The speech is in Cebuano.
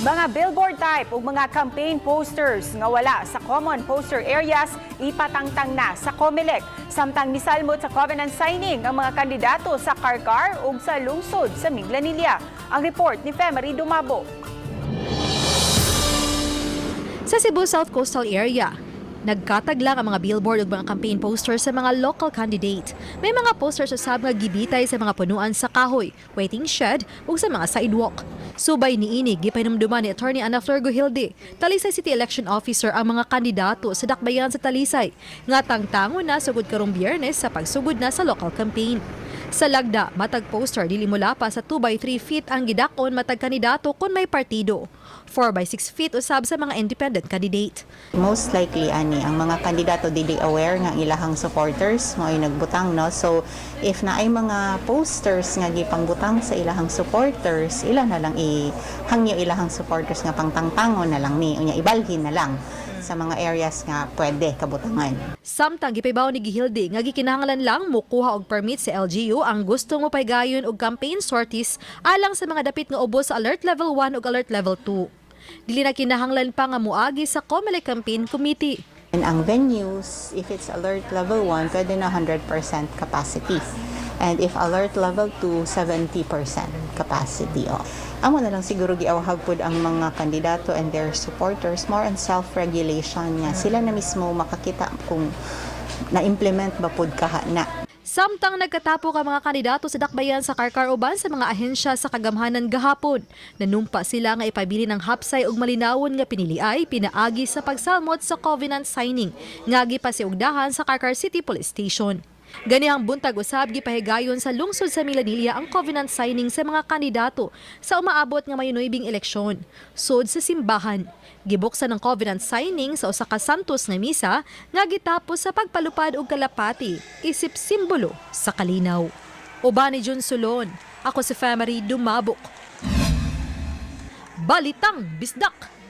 Mga billboard type ug mga campaign posters nga wala sa common poster areas ipatangtang na sa COMELEC. Samtang misalmot sa covenant signing ang mga kandidato sa Carcar ug sa lungsod sa Minglanilla. Ang report ni Femery Dumabo. Sa Cebu South Coastal Area, nagkatag lang ang mga billboard ug mga campaign posters sa mga local candidate. May mga posters usab nga gibitay sa mga punuan sa kahoy, waiting shed ug sa mga sidewalk. Subay niini, gipahinumduman ni Attorney Ana Flor Gujilde, Talisay City Election Officer, ang mga kandidato sa dakbayan sa Talisay nga tangtangon na sugod karong Biyernes sa pagsugod na sa local campaign. Sa lagda, matag poster dili molapas sa 2 by 3 feet ang gidakon matag kandidato kung may partido. 4 by 6 feet usab sa mga independent candidate. Most likely ani ang mga kandidato dili aware nga ang ilahang supporters mao'y nagbutang, no? So if naay mga posters nga gipangbutang sa ilahang supporters, ila na lang ihangyo ilahang supporters nga pangtangtangon na lang ni, unya ibalhin na lang sa mga areas nga pwede kabutangan. Samtang gipahibaw ni Gujilde nga gikinahanglan lang mokuha og permit sa LGU ang gusto mopahigayon og campaign sorties alang sa mga dapit nga ubos sa Alert Level 1 ug Alert Level 2. Dili na kinahanglan pa nga moagi sa COMELEC Campaign Committee. And ang venues, if it's alert level 1, pwede na 100% capacity. And if alert level 2, 70% capacity. Oh. Amo na lang siguro giawhag pud ang mga kandidato and their supporters more on self-regulation nga sila na mismo makakita kung na-implement ba pud kaha na. Samtang nagkatapok ang mga kandidato sa dakbayan sa Carcar uban sa mga ahensya sa kagamhanan gahapon. Nanumpa sila nga ipabilin ang hapsay ug malinawon nga piniliay pinaagi sa pagsalmot sa covenant signing nga gipasiugdahan sa Carcar City Police Station. Ganihang buntag usab, gipahigayon sa lungsod sa Minglanilla ang covenant signing sa mga kandidato sa umaabot nga Mayo 9 eleksyon. Sud sa simbahan. Gibuksan ang covenant signing sa usa ka Santos nga misa nga gitapos sa pagpalupad og kalapati isip simbolo sa kalinaw. Uban ni Jun Solon, ako si Femery Dumabok. Balitang Bisdak!